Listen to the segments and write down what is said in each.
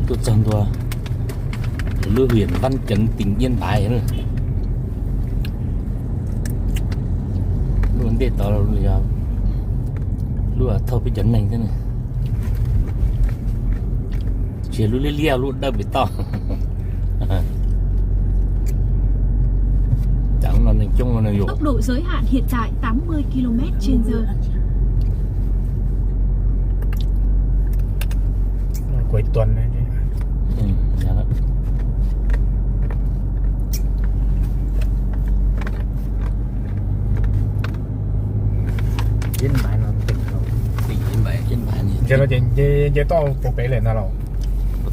Tuaj txog ntua lub huyện Văn Chấn tỉnh Yên Bái na. Lub ntej tod yog lub thauj peb cov neeg thiab na. Tsis yog lub liab liab, lub dawb pem toj. Tam no neeg coob no yus. Tốc độ giới hạn hiện tại tám mươi ki-lô-met trên giờ. Cuối tuần này. Nce no ces nce toj puag pem lawm ntag los?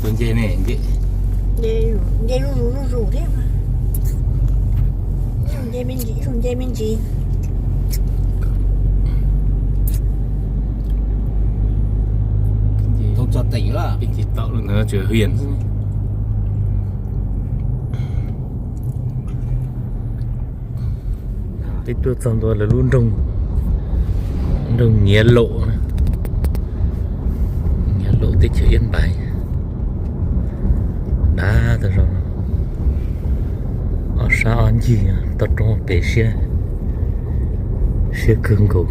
Tus nce ne, nce, nce zuj zus zuj zus thiab mas. Ib zaug nce me ntsis, ib zaug nce me ntsis. Tau txog teem lawm, peb tsis tau lawm, tsis hwm xwb. Peb tuaj txog ntua lawv lub nroog, nroog Nyiav Laum, Nyiav Laum teb chaws Yên Bái. Dav tas zog, ob sab ob ncig, toj roob pem siab, siab kawg nkaus.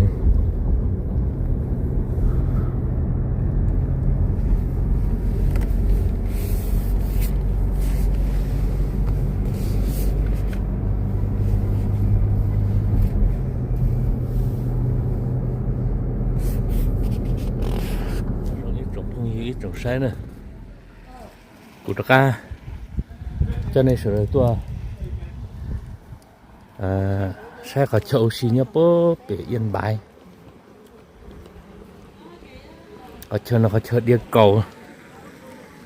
Ib tsoom phooj ywg, ib tsoom saib na, kuv rov qab coj nej sawv daws tuaj saib qhov chaw ua si nyob puag pem Yên Bái. Qhov chaw no qhov chaw Diav Kaus,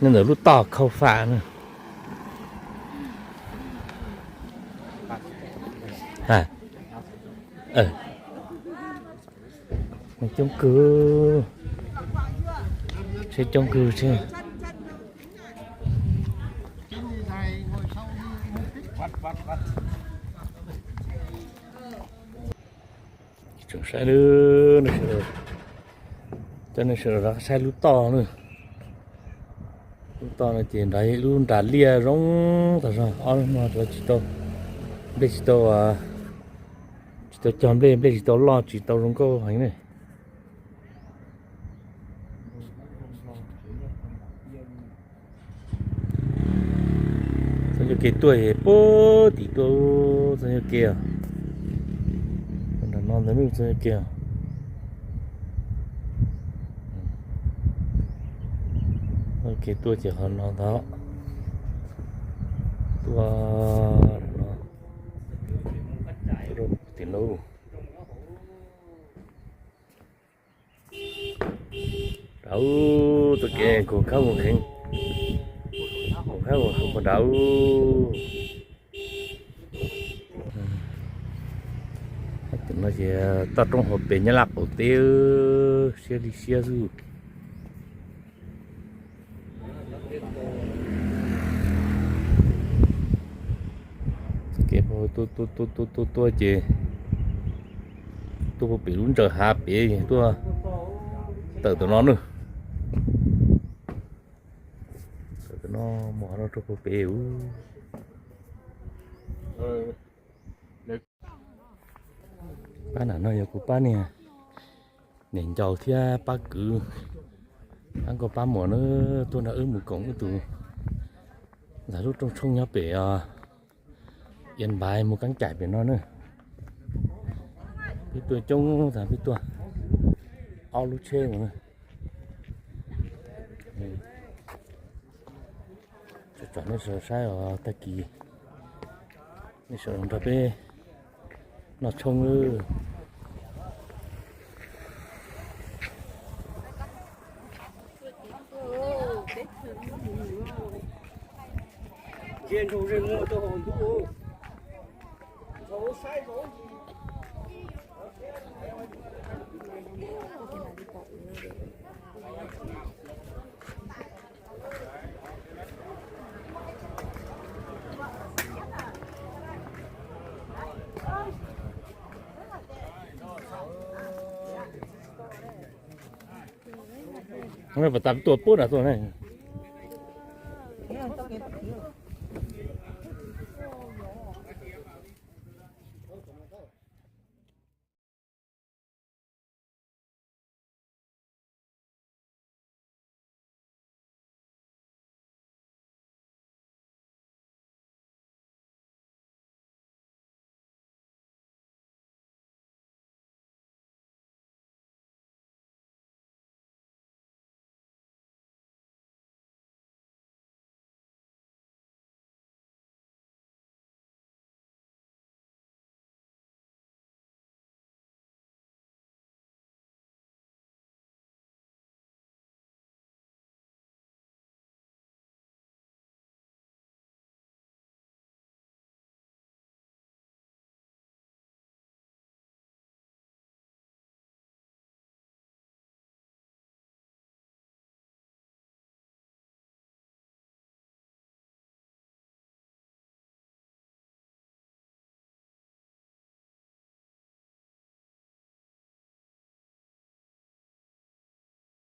nyob ntawm lub toj Khau Fam na. Coob kawg, tsheb coob kawg thiab. Tsoom saib, coj nej sawv daws rov qab saib lub toj na. Lub toj no ces nrad ib lub nras liaj zoo tas zog, ob lub no tsis tau, nplej tsis tau, tsis tau cog nplej, nplej tsis tau loj, tsis tau zoo nkauj heev ne. Txoj ncauj ke tuaj puag tim tuaj, txoj ncauj ke os. Nram no ntawd txoj ncauj ke os. Txoj ncauj ke tuaj ces qhov no ntag. Tuaj no, tuaj rau tim no. Dav, txoj kev khaub kheev, khaub kheev puag nrad. Tim no ces toj roob hauv pes Nyab Laj qaum teb, siab li siab xwb. Kev tuaj tuaj tuaj tuaj ces tuaj puag pem lub ntsaws hav pem tuaj tawm tom no na. Tawm tom no mus hav no rau puag pem. Pab nram no yog kuv pab niag niam ncaus thiab pab kwv, pab nkauj pab muam na, tuaj nrog wb mus koom wb tus ntxhais lub rooj tshoob nyob pem Yên Bái mus Cắm Trại pem no na. Peb tuaj coob tas, peb tuaj ob lub tsheb mus na. Tsom nej sawv daws saib os, tag kis nej sawv daws nrog peb noj tshoob nawb. Pas tas tuaj puag nram tuaj ne.